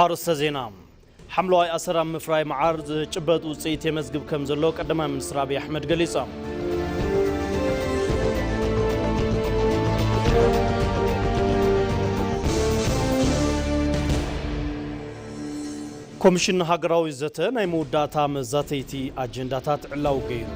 ኣርእስተ ዜና። ሓምለዋይ ኣሰር ኣብ ምፍራይ መዓር ዝጭበጥ ውፅኢት የመዝግብ ከም ዘሎ ቀዳማይ ሚኒስትር ኣብይ ኣሕመድ ገሊጾም። ኮሚሽን ሃገራዊ ዘተ ናይ መወዳእታ መዛተይቲ ኣጀንዳታት ዕላዊ ገይሩ።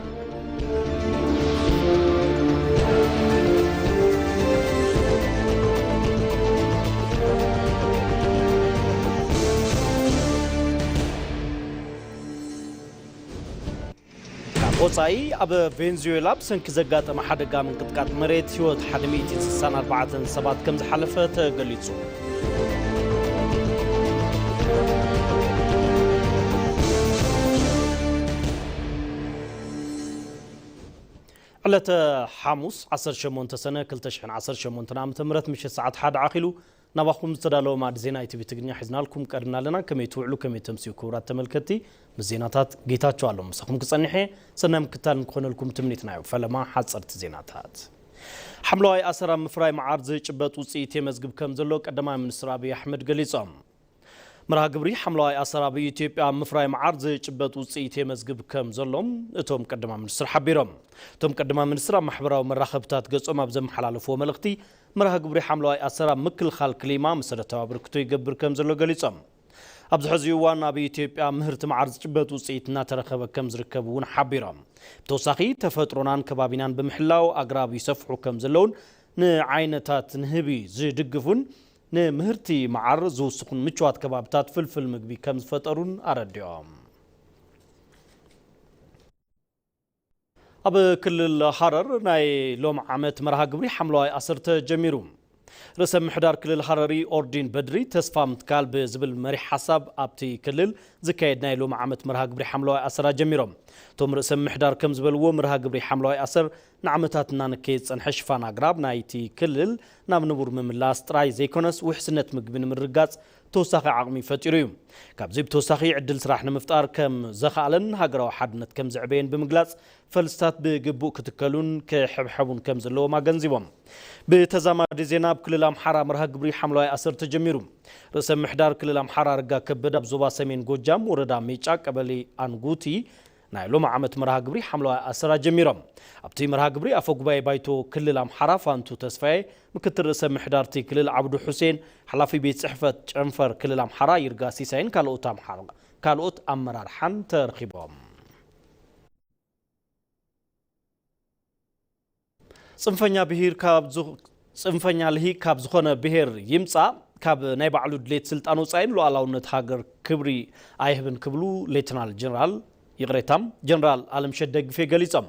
ካብ ወጻኢ፣ ኣብ ቬንዙዌላ ብሰንኪ ዘጋጠመ ሓደጋ ምንቅጥቃጥ መሬት ህይወት ሓደ ሚእቲ ስሳን ኣርባዕተን ሰባት ከም ዝሓለፈ ተገሊጹ። ዕለተ ሓሙስ ዓሰርተ ሸሞንተ ሰነ ክልተ ሽሕን ዓሰርተ ሸሞንተን ዓመተ ምህረት ምሸት ሰዓት ሓደ ዓኺሉ ናባኹም ዝተዳለወ ማዕዲ ዜና ኢቲቪ ትግርኛ ሒዝናልኩም ቀርብና ኣለና። ከመይ ትውዕሉ፣ ከመይ ተምስዩ ክቡራት ተመልከትቲ? ምስ ዜናታት ጌታቸው ኣለሙ ምሳኹም ክጸንሕ እየ። ሰናይ ምክታል ንክኾነልኩም ትምኒትና እዩ። ፈለማ ሓጸርቲ ዜናታት። ሓምለዋይ ኣሰር ኣብ ምፍራይ መዓር ዝጭበጥ ውጽኢት የመዝግብ ከም ዘሎ ቀዳማይ ሚኒስትር ኣብይ ኣሕመድ ገሊጾም። መርሃ ግብሪ ሓምለዋይ ኣሰር ኣብ ኢትዮጵያ ኣብ ምፍራይ መዓር ዝጭበጥ ውጽኢት የመዝግብ ከም ዘሎ እቶም ቀዳማይ ሚኒስትር ሓቢሮም። እቶም ቀዳማይ ሚኒስትር ኣብ ማሕበራዊ መራኸብታት ገጾም ኣብ ዘመሓላለፍዎ መልእኽቲ፣ መርሃ ግብሪ ሓምለዋይ ኣሰር ኣብ ምክልኻል ክሊማ መሰረታዊ ኣበርክቶ ይገብር ከም ዘሎ ገሊጾም። ኣብዚ ሕዚ እዋን ኣብ ኢትዮጵያ ምህርቲ መዓር ዝጭበጥ ውጽኢት እናተረኸበ ከም ዝርከብ እውን ሓቢሮም። ብተወሳኺ ተፈጥሮናን ከባቢናን ብምሕላው ኣግራብ ይሰፍሑ ከም ዘለውን ንዓይነታት ንህቢ ዝድግፉን ንምህርቲ መዓር ዝውስኹን ምቹዋት ከባብታት ፍልፍል ምግቢ ከም ዝፈጠሩን ኣረዲኦም። ኣብ ክልል ሃረር ናይ ሎም ዓመት መርሃ ግብሪ ሓምለዋይ ኣሰር ተጀሚሩ። ርእሰ ምሕዳር ክልል ሃረሪ ኦርዲን በድሪ ተስፋ ምትካል ብዝብል መሪሕ ሓሳብ ኣብቲ ክልል ዝካየድ ናይ ሎም ዓመት መርሃ ግብሪ ሓምለዋይ ኣሰር ኣጀሚሮም። እቶም ርእሰ ምሕዳር ከም ዝበልዎ መርሃ ግብሪ ሓምለዋይ ኣሰር ንዓመታት እናነከየ ዝጸንሐ ሽፋን ኣግራብ ናይቲ ክልል ናብ ንቡር ምምላስ ጥራይ ዘይኮነስ ውሕስነት ምግቢ ንምርግጋጽ ተወሳኺ ዓቕሚ ፈጢሩ እዩ። ካብዚ ብተወሳኺ ዕድል ስራሕ ንምፍጣር ከም ዘኽኣለን ሃገራዊ ሓድነት ከም ዘዕበየን ብምግላጽ ፈልስታት ብግቡእ ክትከሉን ክሕብሐቡን ከም ዘለዎም ኣገንዚቦም። ብተዛማዲ ዜና ኣብ ክልል ኣምሓራ መርሃ ግብሪ ሓምለዋይ ኣሰር ተጀሚሩ። ርእሰ ምሕዳር ክልል ኣምሓራ ኣረጋ ከበደ ኣብ ዞባ ሰሜን ጎጃም ወረዳ ሜጫ ቀበሌ ኣንጉቲ ናይ ሎም ዓመት መርሃ ግብሪ ሓምለዋይ ኣሰር ኣጀሚሮም። ኣብቲ መርሃ ግብሪ ኣፈ ጉባኤ ባይቶ ክልል ኣምሓራ ፋንቱ ተስፋዬ፣ ምክትል ርእሰ ምሕዳርቲ ክልል ዓብዱ ሑሴን፣ ሓላፊ ቤት ጽሕፈት ጨንፈር ክልል ኣምሓራ ይርጋ ሲሳይን ካልኦት ኣምሓራ-፣ ካልኦት ኣመራርሓን ተረኺቦም። ጽንፈኛ ብሂር ካብ ዝ-፣ ጽንፈኛ ልሂቅ ካብ ዝኾነ ብሄር ይምጻእ፣ ካብ ናይ ባዕሉ ድሌት ስልጣን ወጻኢን ሉዓላውነት ሃገር ክብሪ ኣይህብን ክብሉ ሌተናል ጀነራል፣ ይቕሬታ፣ ጀነራል ኣለምሸት ደግፌ ገሊጾም።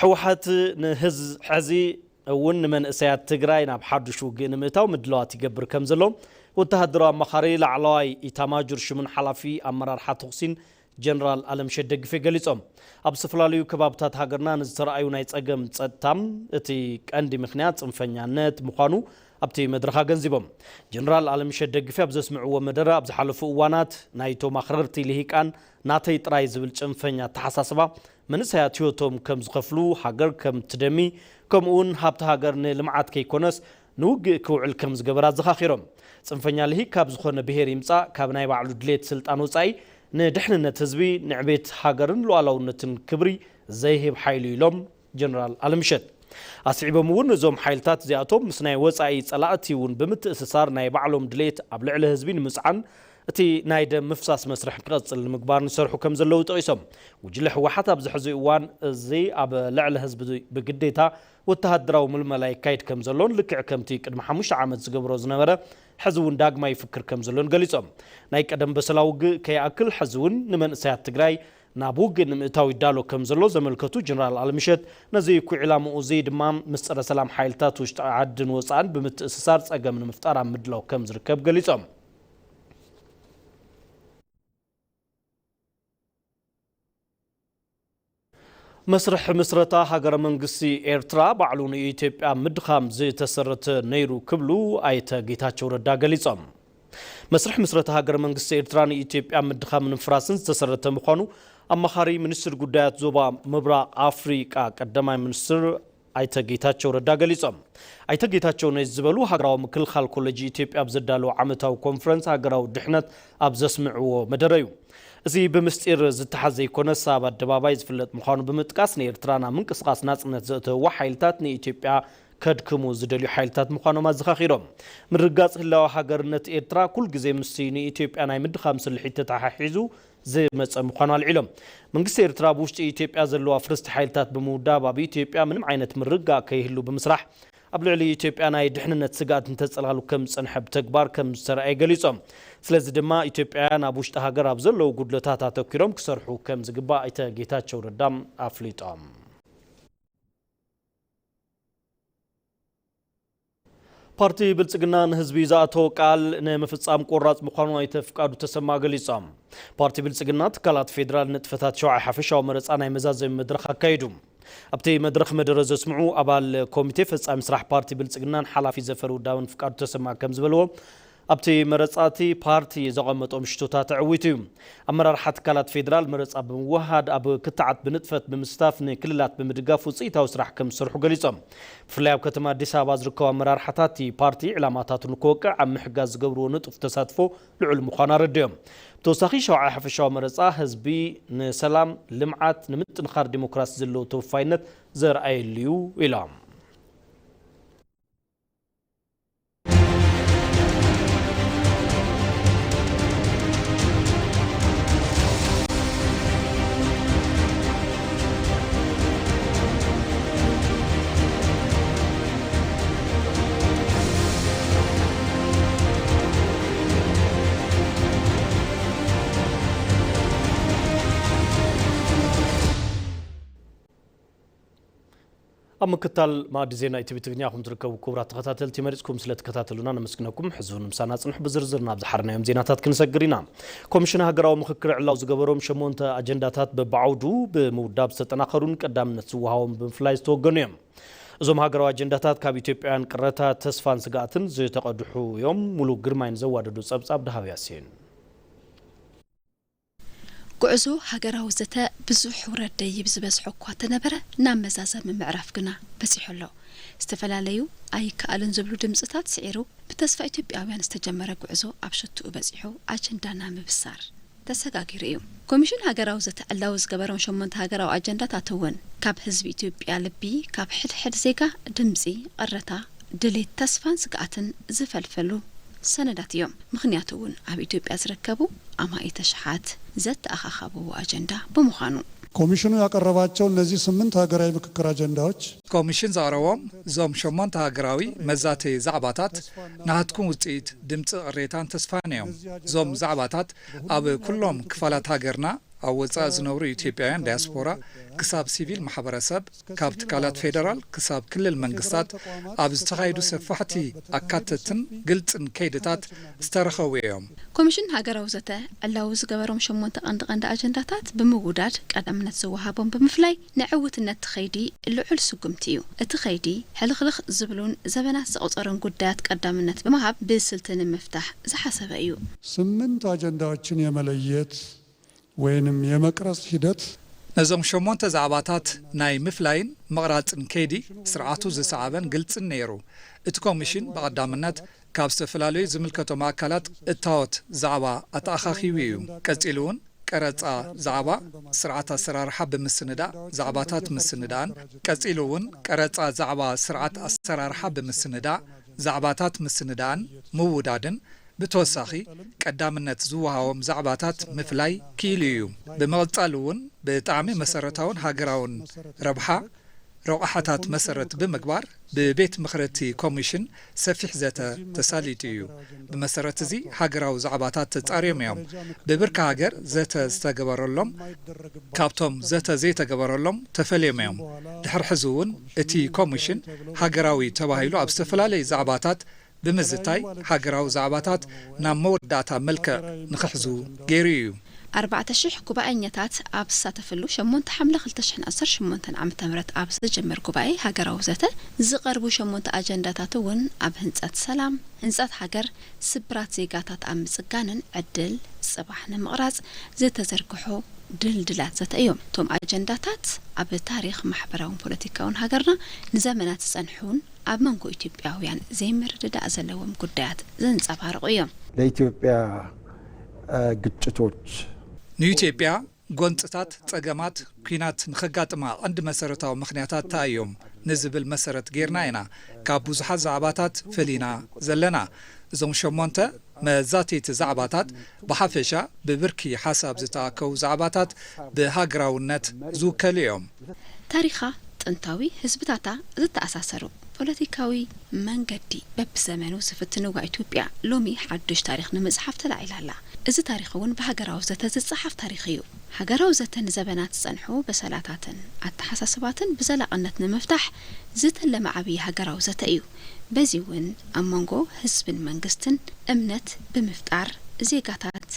ህወሓት ንህዝ-፣ ሕዚ እውን ንመንእሰያት ትግራይ ናብ ሓዱሽ ውግእ ንምእታው ምድላዋት ይገብር ከም ዘሎ ወተሃደራዊ ኣማኻሪ ላዕለዋይ ኢታማጆር ሹምን ሓላፊ ኣመራርሓ ተኹሲን ጀነራል ኣለምሸት ደግፌ ገሊጾም። ኣብ ዝተፈላለዩ ከባብታት ሃገርና ንዝተረኣዩ ናይ ጸገም ጸጥታ እቲ ቀንዲ ምኽንያት ጽንፈኛነት ምዃኑ ኣብቲ መድረኽ ኣገንዚቦም። ጀነራል ኣለምሸት ደግፌ ኣብ ዘስምዕዎ መደረ፣ ኣብ ዝሓለፉ እዋናት ናይቶም ኣኽረርቲ ልሂቃን ናተይ ጥራይ ዝብል ጽንፈኛ ኣተሓሳስባ መንእሰያት ህይወቶም ከም ዝኸፍሉ፣ ሃገር ከም ትደሚ፣ ከምኡውን ሃብቲ ሃገር ንልምዓት ከይኮነስ ንውግእ ክውዕል ከም ዝገበረ ኣዘኻኺሮም። ጽንፈኛ ልሂቅ ካብ ዝኾነ ብሄር ይምጻእ፣ ካብ ናይ ባዕሉ ድሌት ስልጣን ወጻኢ ንድሕንነት ህዝቢ፣ ንዕቤት ሃገርን ሉዓላውነትን ክብሪ ዘይህብ ሓይሊ ኢሎም ጀነራል ኣለምሸት። ኣስዒቦም እውን እዞም ሓይልታት እዚኣቶም ምስ ናይ ወጻኢ ጸላእቲ እውን ብምትእስሳር ናይ ባዕሎም ድሌት ኣብ ልዕሊ ህዝቢ ንምጽዓን እቲ ናይ ደም ምፍሳስ መስርሕ ክቐጽል ንምግባር ይሰርሑ ከም ዘለዉ ጠቒሶም። ጉጅለ ህወሓት ኣብዚ ሕዚ እዋን እዚ ኣብ ልዕሊ ህዝቢ ብግዴታ ወተሃደራዊ ምልመላ ይካየድ ከም ዘሎን ልክዕ ከምቲ ቅድሚ ሓሙሽተ ዓመት ዝገብሮ ዝነበረ ሕዚ እውን ዳግማይ ይፍክር ከም ዘሎን ገሊጾም። ናይ ቀደም በሰላ ውግእ ከይኣክል ሕዚ እውን ንመንእሰያት ትግራይ ናብ ውግእ ንምእታው ይዳሎ ከም ዘሎ ዘመልከቱ ጀነራል ኣለምሸት፣ ነዚ እኩይ ዕላምኡ እዚ ድማ ምስ ጸረ ሰላም ሓይልታት ውሽጢ ዓድን ወጻእን ብምትእስሳር ጸገም ንምፍጣር ኣብ ምድላው ከም ዝርከብ ገሊጾም። መስርሕ ምስረታ ሃገረ መንግስቲ ኤርትራ ባዕሉ ንኢትዮጵያ ምድኻም ዝተሰረተ ነይሩ ክብሉ ኣይተ ጌታቸው ረዳ ገሊጾም። መስርሕ ምስረታ ሃገረ መንግስቲ ኤርትራ ንኢትዮጵያ ምድኻምን ምፍራስን ዝተሰረተ ምዃኑ ኣማኻሪ ሚኒስትር ጉዳያት ዞባ ምብራቕ ኣፍሪቃ ቀዳማይ ሚኒስትር ኣይተ ጌታቸው ረዳ ገሊጾም። ኣይተ ጌታቸው ነዚ ዝበሉ ሃገራዊ ምክልኻል ኮሌጅ ኢትዮጵያ ኣብ ዘዳለዎ ዓመታዊ ኮንፈረንስ ሃገራዊ ድሕነት ኣብ ዘስምዕዎ መደረ እዩ። እዚ ብምስጢር ዝተሓዝ ዘይኮነስ ኣብ ኣደባባይ ዝፍለጥ ምዃኑ ብምጥቃስ፣ ንኤርትራ ናብ ምንቅስቓስ ናጽነት ዘእተውዋ ሓይልታት ንኢትዮጵያ ከድክሙ ዝደልዩ ሓይልታት ምዃኖም ኣዘኻኺሮም። ምርግጋጽ ህላወ ሃገርነት ኤርትራ ኩል ግዜ ምስቲ ንኢትዮጵያ ናይ ምድኻም ስልሒት ተተሓሒዙ ዝመጸ ምዃኑ ኣልዒሎም። መንግስቲ ኤርትራ ኣብ ውሽጢ ኢትዮጵያ ዘለዋ ፍርስቲ ሓይልታት ብምውዳብ፣ ኣብ ኢትዮጵያ ምንም ዓይነት ምርግጋእ ከይህሉ ብምስራሕ፣ ኣብ ልዕሊ ኢትዮጵያ ናይ ድሕንነት ስግኣት እንተጸላሉ ከም ዝጸንሐ ብተግባር ከም ዝተረኣየ ገሊጾም። ስለዚ ድማ ኢትዮጵያውያን ኣብ ውሽጢ ሃገር ኣብ ዘለዉ ጉድለታት ኣተኲሮም ክሰርሑ ከም ዝግባእ ኣይተ ጌታቸው ረዳ ኣፍሊጦም። ፓርቲ ብልጽግና ንህዝቢ ዝኣተዎ ቃል ንምፍጻም ቆራጽ ምዃኑ ኣይተ ፍቃዱ ተሰማ ገሊጾም። ፓርቲ ብልጽግና ትካላት ፌደራል ንጥፈታት ሸውዓይ ሓፈሻዊ መረጻ ናይ መዛዘሚ መድረኽ ኣካይዱ። ኣብቲ መድረኽ መደረ ዘስምዑ ኣባል ኮሚቴ ፈጻሚ ስራሕ ፓርቲ ብልጽግናን ሓላፊ ዘፈር ውዳበን ፍቃዱ ተሰማ ከም ዝበልዎ፣ ኣብቲ መረጻ እቲ ፓርቲ ዘቐመጦም ሽቶታት ኣዕዊቱ እዩ። ኣመራርሓ ትካላት ፌደራል መረጻ ብምውሃድ ኣብ ክትዓት ብንጥፈት ብምስታፍ ንክልላት ብምድጋፍ ውጽኢታዊ ስራሕ ከም ዝሰርሑ ገሊጾም። ብፍላይ ኣብ ከተማ ኣዲስ ኣበባ ዝርከቡ ኣመራርሓታት እቲ ፓርቲ ዕላማታቱ ንክወቅዕ ኣብ ምሕጋዝ ዝገብርዎ ንጡፍ ተሳትፎ ልዑል ምዃኑ ኣረዲኦም። ብተወሳኺ ሸውዓይ ሓፈሻዊ መረጻ ህዝቢ ንሰላም፣ ልምዓት፣ ንምጥንኻር ዲሞክራሲ ዘለዎ ተወፋይነት ዘርኣየሉ እዩ ኢሎም። ኣብ ምክታል መኣዲ ዜና ኢቲቪ ትግርኛ ኢኹም ትርከቡ። ክቡራት ተኸታተልቲ፣ መሪጽኩም ስለ ትከታተሉና ነመስግነኩም። ሕዚ እውን ምሳና ጽንሑ። ብዝርዝር ናብ ዝሓርናዮም ዜናታት ክንሰግር ኢና። ኮሚሽን ሃገራዊ ምኽክር ዕላው ዝገበሮም ሸሞንተ ኣጀንዳታት በብዓውዱ ብምውዳብ ዝተጠናኸሩን ቀዳምነት ዝወሃቦም ብምፍላይ ዝተወገኑ እዮም። እዞም ሃገራዊ ኣጀንዳታት ካብ ኢትዮጵያውያን ቅረታ፣ ተስፋን ስግኣትን ዝተቐድሑ እዮም። ሙሉ ግርማይ ንዘዋደዶ ጸብጻብ ደሃብ ያሲን። ጉዕዞ ሃገራዊ ዘተ ብዙሕ ውረድ ደይብ ዝበዝሖ እኳ ተነበረ፣ ናብ መዛዘሚ ምዕራፍ ግና በጺሑ ኣሎ። ዝተፈላለዩ ኣይከኣልን ዝብሉ ድምጽታት ስዒሩ፣ ብተስፋ ኢትዮጵያውያን ዝተጀመረ ጉዕዞ ኣብ ሽትኡ በጺሑ ኣጀንዳ ናብ ምብሳር ተሰጋጊሩ እዩ። ኮሚሽን ሃገራዊ ዘተ ዕላዊ ዝገበሮም ሸሞንተ ሃገራዊ ኣጀንዳታት እውን ካብ ህዝቢ ኢትዮጵያ ልቢ፣ ካብ ሕድሕድ ዜጋ ድምጺ፣ ቐረታ፣ ድሌት፣ ተስፋን ስግኣትን ዝፈልፈሉ ሰነዳት እዮም። ምኽንያቱ እውን ኣብ ኢትዮጵያ ዝርከቡ ኣማኢት ኣሽሓት ዘተኣኻኸብዎ ኣጀንዳ ብምዃኑ። ኮሚሽኑ ያቀረባቸው እነዚህ ስምንት ሀገራዊ ምክክር አጀንዳዎች ኮሚሽን ዘቕረቦም እዞም ሸሞንተ ሃገራዊ መዛተዪ ዛዕባታት ናትኩም ውጽኢት ድምጺ ቅሬታን ተስፋን እዮም። እዞም ዛዕባታት ኣብ ኩሎም ክፋላት ሃገርና ኣብ ወጻኢ ዝነብሩ ኢትዮጵያውያን ዳያስፖራ ክሳብ ሲቪል ማሕበረሰብ፣ ካብ ትካላት ፌደራል ክሳብ ክልል መንግስታት ኣብ ዝተኻየዱ ሰፋሕቲ ኣካተትን ግልጽን ከይድታት ዝተረኸቡ እዮም። ኮሚሽን ሃገራዊ ዘተ ዕላዊ ዝገበሮም ሸሞንተ ቀንዲ ቀንዲ ኣጀንዳታት ብምውዳድ ቀዳምነት ዝወሃቦም ብምፍላይ ንዕውትነት እቲ ከይዲ ልዑል ስጉምቲ እዩ። እቲ ከይዲ ሕልኽልኽ ዝብሉን ዘበናት ዘቑጸሩን ጉዳያት ቀዳምነት ብምሃብ ብስልቲ ንምፍታሕ ዝሓሰበ እዩ። ስምንት አጀንዳዎችን የመለየት ወይንም የመቅረጽ ሂደት ነዞም ሸሞንተ ዛዕባታት ናይ ምፍላይን ምቕራጽን ከይዲ ስርዓቱ ዝሰዓበን ግልጽን ነይሩ። እቲ ኮሚሽን ብቐዳምነት ካብ ዝተፈላለዩ ዝምልከቶም ኣካላት እታወት ዛዕባ ኣተኣኻኺቡ እዩ። ቀጺሉ እውን ቀረጻ ዛዕባ ስርዓት ኣሰራርሓ ብምስንዳእ ዛዕባታት ምስንዳእን፣ ቀጺሉ እውን ቀረጻ ዛዕባ ስርዓት ኣሰራርሓ ብምስንዳእ ዛዕባታት ምስንዳእን ምውዳድን፣ ብተወሳኺ ቀዳምነት ዝወሃቦም ዛዕባታት ምፍላይ ክኢሉ እዩ። ብምቕጻል እውን ብጣዕሚ መሰረታውን ሃገራውን ረብሓ ረቑሓታት መሰረት ብምግባር ብቤት ምኽሪ እቲ ኮሚሽን ሰፊሕ ዘተ ተሳሊጡ እዩ። ብመሰረት እዚ ሃገራዊ ዛዕባታት ተጻርዮም እዮም። ብብርኪ ሃገር ዘተ ዝተገበረሎም ካብቶም ዘተ ዘይተገበረሎም ተፈልዮም እዮም። ድሕሪ ሕዚ እውን እቲ ኮሚሽን ሃገራዊ ተባሂሉ ኣብ ዝተፈላለዩ ዛዕባታት ብምዝታይ ሃገራዊ ዛዕባታት ናብ መወዳእታ መልክዕ ንኽሕዙ ገይሩ እዩ። ኣርባዕተ ሽሕ ጉባኤኛታት ኣብ ዝሳተፍሉ ሸሞንተ ሓምለ ክልተ ሽሕን ዓሰርተ ሸሞንተን ዓመተ ምህረት ኣብ ዝጅምር ጉባኤ ሃገራዊ ዘተ ዝቐርቡ ሸሞንተ ኣጀንዳታት እውን ኣብ ህንጸት ሰላም፣ ህንጸት ሃገር፣ ስብራት ዜጋታት ኣብ ምጽጋንን ዕድል ጽባሕ ንምቕራጽ ዝተዘርግሑ ድልድላት ዘተ እዮም። እቶም ኣጀንዳታት ኣብ ታሪኽ ማሕበራውን ፖለቲካውን ሃገርና ንዘመናት ዝጸንሑን ኣብ መንጎ ኢትዮጵያውያን ዘይምርድዳእ ዘለዎም ጉዳያት ዘንጸባርቑ እዮም። ለኢትዮጵያ ግጭቶች ንኢትዮጵያ ጎንፅታት፣ ፀገማት ኲናት ንኸጋጥማ ቀንዲ መሰረታዊ ምኽንያታት እንታይ እዮም ንዝብል መሰረት ገይርና ኢና ካብ ብዙሓት ዛዕባታት ፈሊና ዘለና። እዞም ሸሞንተ መዛተይቲ ዛዕባታት ብሓፈሻ ብብርኪ ሓሳብ ዝተኣከቡ ዛዕባታት ብሃገራውነት ዝውከሉ እዮም። ታሪኻ ጥንታዊ ህዝብታታ ዝተኣሳሰሩ ፖለቲካዊ መንገዲ በብዘመኑ ዝፍትንዋ ኢትዮጵያ ሎሚ ሓዱሽ ታሪኽ ንምፅሓፍ ተላዒላ ኣላ። እዚ ታሪኽ እውን ብሃገራዊ ዘተ ዝፀሓፍ ታሪኽ እዩ። ሃገራዊ ዘተ ንዘበናት ዝፀንሑ በሰላታትን ኣተሓሳስባትን ብዘላቕነት ንምፍታሕ ዝተለመ ዓብዪ ሃገራዊ ዘተ እዩ። በዚ እውን ኣብ መንጎ ህዝብን መንግስትን እምነት ብምፍጣር ዜጋታት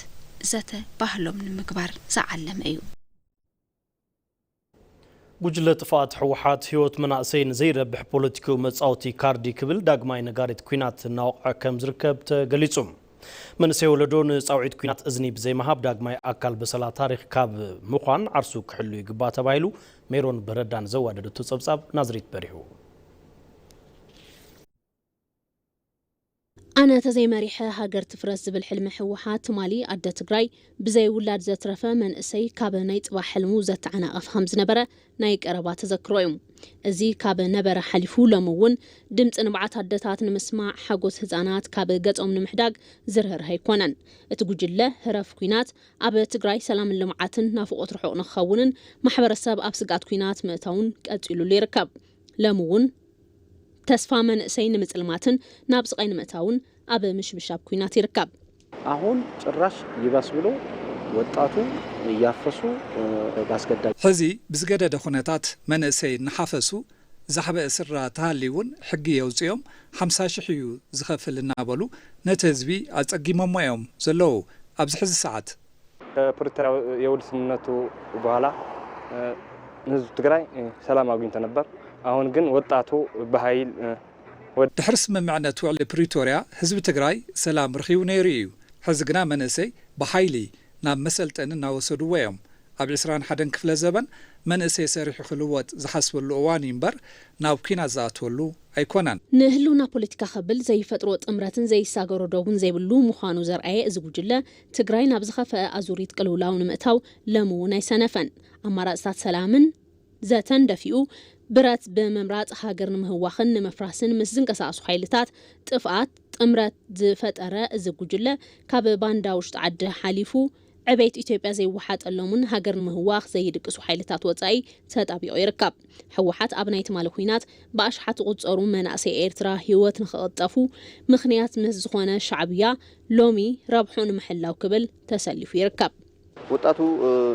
ዘተ ባህሎም ንምግባር ዝዓለመ እዩ። ጉጅለ ጥፍኣት ህወሓት ህይወት መናእሰይ ንዘይረብሕ ፖለቲካዊ መፃወቲ ካርዲ ክብል ዳግማይ ነጋሪት ኲናት እናወቕዐ ከም ዝርከብ ተገሊፁ። መንእሰይ ወለዶ ንፃውዒት ኲናት እዝኒ ብዘይምሃብ ዳግማይ ኣካል በሰላ ታሪኽ ካብ ምዃን ዓርሱ ክሕሉ ይግባእ ተባሂሉ። ሜሮን በረዳ ንዘዋደደቶ ፀብፃብ ናዝሬት በሪሁ። ኣነ ተዘይመሪሐ ሃገር ትፍረስ ዝብል ሕልሚ ህወሓት ትማሊ ኣደ ትግራይ ብዘይ ውላድ ዘትረፈ መንእሰይ ካብ ናይ ፅባሕ ሕልሙ ዘተዓናቐፈ ከም ዝነበረ ናይ ቀረባ ተዘክሮ እዩ። እዚ ካብ ነበረ ሓሊፉ ሎሚ እውን ድምፂ ንብዓት ኣደታት ንምስማዕ ሓጎስ ህፃናት ካብ ገፆም ንምሕዳግ ዝርህርህ ኣይኮነን። እቲ ጉጅለ ህረፍ ኲናት ኣብ ትግራይ ሰላምን ልምዓትን ናፍቖት ርሑቕ ንክኸውንን ማሕበረሰብ ኣብ ስግኣት ኲናት ምእታውን ቀፂሉሉ ይርከብ። ሎሚ እውን ተስፋ መንእሰይ ንምፅልማትን ናብ ስቓይ ንምእታውን ኣብ ምሽብሻብ ኲናት ይርከብ። አሁን ጭራሽ ይባስ ብሎ ወጣቱ እያፈሱ ባስገዳጅ ሕዚ ብዝገደደ ኩነታት መንእሰይ እናሓፈሱ ዛሕበ እስራ ተሃልዩ እውን ሕጊ የውፅኦም ሓምሳ ሽሕ እዩ ዝኸፍል እናበሉ ነቲ ህዝቢ ኣፀጊሞሞ እዮም ዘለዉ። ኣብዚ ሕዚ ሰዓት ከፕሪቶሪያ የውል ስምምነቱ በኋላ ንህዝብ ትግራይ ሰላም አግኝቶ ነበር። አሁን ግን ወጣቱ በኃይል ድሕሪ ስምምዕነት ውዕሊ ፕሪቶርያ ህዝቢ ትግራይ ሰላም ረኺቡ ነይሩ እዩ። ሕዚ ግና መንእሰይ ብሓይሊ ናብ መሰልጠኒ እናወሰድዎ እዮም። ኣብ ዕስራን ሓደን ክፍለ ዘበን መንእሰይ ሰሪሑ ክልወጥ ዝሓስበሉ እዋን እዩ እምበር ናብ ኲናት ዝኣትወሉ ኣይኮነን። ንህልውና ፖለቲካ ከብል ዘይፈጥሮ ጥምረትን ዘይሳገሮ ዶቡን ዘይብሉ ምዃኑ ዘርኣየ እዚ ጉጅለ ትግራይ ናብ ዝኸፈአ ኣዙሪት ቅልውላው ንምእታው ሎሚ እውን ኣይሰነፈን። ኣማራፅታት ሰላምን ዘተን ደፊኡ ብረት ብምምራፅ ሃገር ንምህዋኽን ንምፍራስን ምስ ዝንቀሳቐሱ ሓይልታት ጥፍኣት ጥምረት ዝፈጠረ እዚ ጉጅለ ካብ ባንዳ ውሽጢ ዓዲ ሓሊፉ ዕቤት ኢትዮጵያ ዘይወሓጠሎምን ሃገር ንምህዋኽ ዘይድቅሱ ሓይልታት ወፃኢ ተጣቢቑ ይርከብ። ህወሓት ኣብ ናይ ትማሊ ኲናት ብኣሽሓት ዝቑፀሩ መናእሰይ ኤርትራ ህይወት ንክቕጠፉ ምኽንያት ምስ ዝኾነ ሻዕብያ ሎሚ ረብሑ ንምሕላው ክብል ተሰሊፉ ይርከብ። ወጣቱ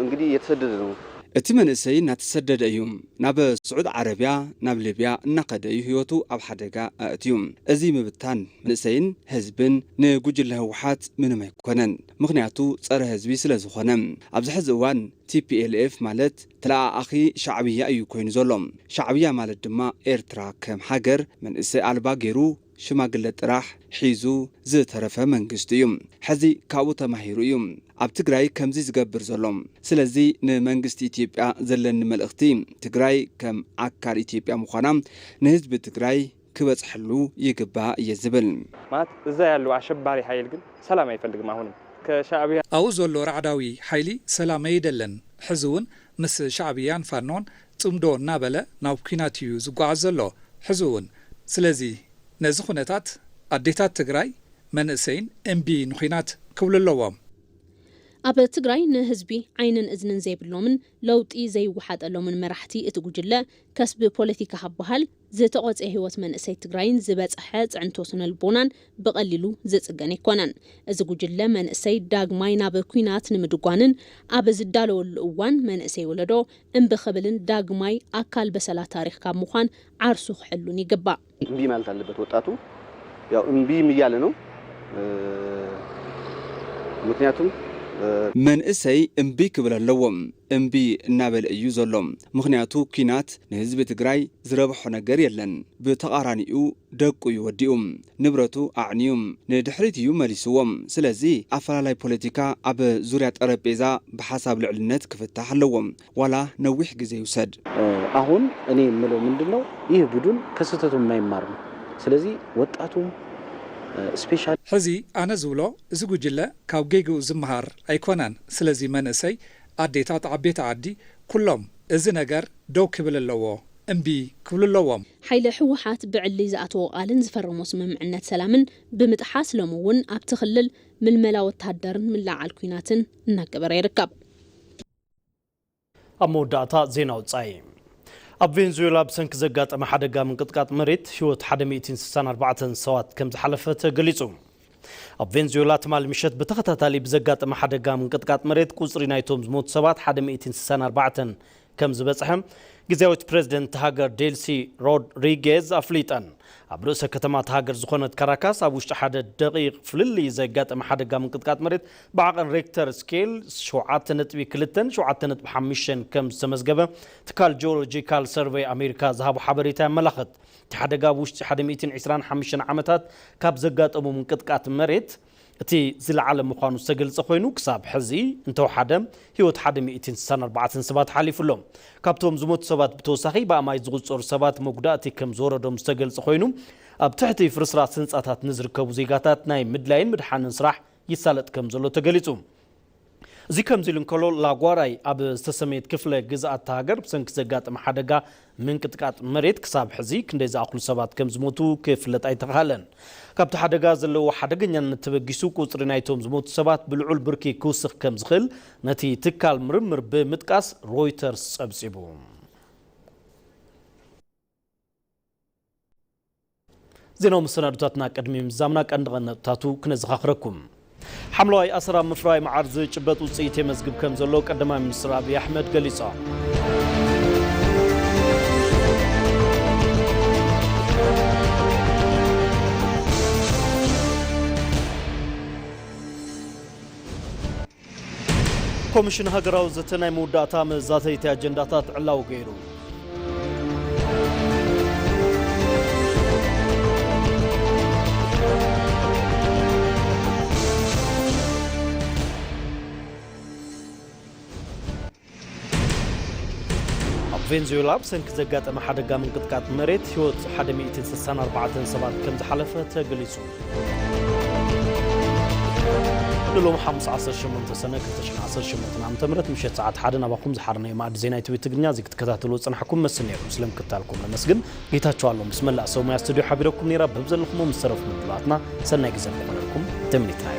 እንግዲህ እየተሰደደ ነው። እቲ መንእሰይ እናተሰደደ እዩ። ናብ ስዑድ ዓረብያ፣ ናብ ሊብያ እናኸደ እዩ ህይወቱ ኣብ ሓደጋ ኣእትዩ። እዚ ምብታን መንእሰይን ህዝብን ንጉጅለ ህወሓት ምንም ኣይኮነን። ምኽንያቱ ጸረ ህዝቢ ስለ ዝኾነ። ኣብዚ ሕዚ እዋን ቲ ፒ ኤል ኤፍ ማለት ተለኣኣኺ ሻዕብያ እዩ ኮይኑ ዘሎ። ሻዕብያ ማለት ድማ ኤርትራ ከም ሃገር መንእሰይ ኣልባ ገይሩ ሽማግለ ጥራሕ ሒዙ ዝተረፈ መንግስቲ እዩ። ሕዚ ካብኡ ተማሂሩ እዩ ኣብ ትግራይ ከምዚ ዝገብር ዘሎ። ስለዚ ንመንግስቲ ኢትዮጵያ ዘለኒ መልእኽቲ ትግራይ ከም ኣካል ኢትዮጵያ ምዃና ንህዝቢ ትግራይ ክበፅሐሉ ይግባእ እየ ዝብል። ማለት እዛ ያለው አሸባሪ ኃይል ግን ሰላም አይፈልግም። አሁንም ከሻዕብያ ኣብኡ ዘሎ ራዕዳዊ ሓይሊ ሰላም ኣይደለን። ሕዚ እውን ምስ ሻዕብያን ፋኖን ፅምዶ እናበለ ናብ ኲናት እዩ ዝጓዓዝ ዘሎ ሕዚ እውን። ስለዚ ነዚ ኩነታት ኣዴታት ትግራይ መንእሰይን እምቢ ንኲናት ክብሉ ኣለዎም። ኣብ ትግራይ ንህዝቢ ዓይንን እዝንን ዘይብሎምን ለውጢ ዘይወሓጠሎምን መራሕቲ እቲ ጉጅለ ከስቢ ፖለቲካ ክበሃል ዝተቖፅየ ህይወት መንእሰይ ትግራይን ዝበፀሐ ፅዕንቶ ስነልቦናን ብቐሊሉ ዝፅገን ኣይኮነን። እዚ ጉጅለ መንእሰይ ዳግማይ ናብ ኲናት ንምድጓንን ኣብ ዝዳለወሉ እዋን መንእሰይ ወለዶ እምቢ ክብልን ዳግማይ ኣካል በሰላ ታሪኽ ካብ ምዃን ዓርሱ ክሕሉን ይግባእ። እምቢ ማለት አለበት ወጣቱ። ያው እምቢም እያለ ነው። ምክንያቱም መንእሰይ እምቢ ክብል ኣለዎ። እምቢ እናበለ እዩ ዘሎ። ምኽንያቱ ኲናት ንህዝቢ ትግራይ ዝረብሖ ነገር የለን። ብተቓራኒኡ ደቁ እዩ ወዲኡ። ንብረቱ ኣዕንዩ ንድሕሪት እዩ መሊስዎም። ስለዚ ኣፈላላይ ፖለቲካ ኣብ ዙርያ ጠረጴዛ ብሓሳብ ልዕልነት ክፍታሕ ኣለዎ። ዋላ ነዊሕ ግዜ ይውሰድ። አሁን እኔ የምለው ምንድን ነው፣ ይህ ቡድን ከስህተቱ የማይማር ነው። ስለዚህ ወጣቱም ስፔሻሊ ሕዚ ኣነ ዝብሎ፣ እዚ ጉጅለ ካብ ጌግኡ ዝምሃር ኣይኮነን። ስለዚ መንእሰይ፣ ኣዴታት፣ ዓበይቲ ዓዲ፣ ኩሎም እዚ ነገር ደው ክብል ኣለዎ፣ እምቢ ክብሉ ኣለዎም። ሓይሊ ህወሓት ብዕሊ ዝኣተዎ ቃልን ዝፈረሞ ስምምዕነት ሰላምን ብምጥሓስ ሎሚ እውን ኣብቲ ክልል ምልመላ ወተሃደርን ምልዕዓል ኲናትን እናገበረ ይርከብ። ኣብ መወዳእታ ዜና ወጻኢ። ኣብ ቬንዙዌላ ብሰንኪ ዘጋጠመ ሓደጋ ምንቅጥቃጥ መሬት ህይወት ሓደ ሚእትን ስሳን ኣርባዕተን ሰባት ከም ዝሓለፈ ተገሊጹ። ኣብ ቬንዙዌላ ትማሊ ምሸት ብተኸታታሊ ብዘጋጠመ ሓደጋ ምንቅጥቃጥ መሬት ቁጽሪ ናይቶም ዝሞቱ ሰባት ሓደ ሚእትን ስሳን ኣርባዕተን ከም ዝበጽሐ ግዝያዊት ፕሬዝደንት ሃገር ዴልሲ ሮድሪጌዝ ኣፍሊጠን። ኣብ ርእሰ ከተማ እታ ሃገር ዝኾነት ካራካስ ኣብ ውሽጢ ሓደ ደቂቕ ፍልልይ ዘጋጠመ ሓደጋ ምንቅጥቃጥ መሬት ብዓቐን ሬክተር ስኬል ሸውዓተ ነጥቢ ክልተን ሸውዓተ ነጥቢ ሓሙሽተን ከም ዝተመዝገበ ትካል ጂኦሎጂካል ሰርቬይ ኣሜሪካ ዝሃቦ ሓበሬታ የመላኽት። እቲ ሓደጋ ኣብ ውሽጢ ሓደ ሚእትን ዕስራን ሓሙሽተን ዓመታት ካብ ዘጋጠሙ ምንቅጥቃጥ መሬት እቲ ዝለዓለ ምዃኑ ዝተገልጸ ኮይኑ፣ ክሳብ ሕዚ እንተወሓደ ህይወት ሓደ ሚእትን ስሳን ኣርባዕተን ሰባት ሓሊፉ ኣሎ። ካብቶም ዝሞቱ ሰባት ብተወሳኺ ብኣማይ ዝቑጸሩ ሰባት መጉዳእቲ ከም ዝወረዶም ዝተገልጸ ኮይኑ፣ ኣብ ትሕቲ ፍርስራስ ህንጻታት ንዝርከቡ ዜጋታት ናይ ምድላይን ምድሓንን ስራሕ ይሳለጥ ከም ዘሎ ተገሊጹ። እዚ ከምዚ ኢሉ እንከሎ፣ ላጓራይ ኣብ ዝተሰመየት ክፍለ ግዝኣት እታ ሃገር ብሰንኪ ዘጋጠመ ሓደጋ ምንቅጥቃጥ መሬት ክሳብ ሕዚ ክንደይ ዝኣኽሉ ሰባት ከም ዝሞቱ ክፍለጥ ኣይተኻእለን። ካብቲ ሓደጋ ዘለዎ ሓደገኛነት ተበጊሱ ቁጽሪ ናይቶም ዝሞቱ ሰባት ብልዑል ብርኪ ክውስኽ ከም ዝኽእል ነቲ ትካል ምርምር ብምጥቃስ ሮይተርስ ጸብጺቡ። ዜናዊ መሰናዱታትና ቅድሚ ምዛምና ቀንዲ ቀንዲ ነጥብታቱ ክነዘኻኽረኩም። ሓምለዋይ ኣሰር ኣብ ምፍራይ መዓር ዝጭበጥ ውፅኢት የመዝግብ ከም ዘሎ ቀዳማይ ሚኒስትር ኣብይ ኣሕመድ ገሊፆም። ኮሚሽን ሃገራዊ ዘተ ናይ መወዳእታ መዛተይቲ ኣጀንዳታት ዕላዊ ገይሩ። ኣብ ቬንዙዌላ ብሰንኪ ዘጋጠመ ሓደጋ ምንቅጥቃጥ መሬት ህይወት ሓደ ሚእትን ስሳን ኣርባዕተን ሰባት ከም ዝሓለፈ ተገሊጹ። ንሎም ሓሙስ ዓሰርተ ሸሞንተ ሰነ ክልተ ሽሕን ዓሰርተ ሸሞንተን ዓመተ ምህረት ምሸት ሰዓት ሓደ ናባኹም ዝሓረናዮ መኣዲ ዜና ኢትዮ ትግርኛ እዚ ክትከታተሉ ዝጸናሕኩም መስል ነይሩ። ስለ ምክትታልኩም ነመስግን። ጌታቸው ኣሎ ምስ መላእ ሰብ ሞያ ስቱድዮ ሓቢረኩም ነይራ። በብዘለኹሞ ምስ ተረፉ ምድላዋትና ሰናይ ግዜ ንክኾነልኩም ተመኒትና።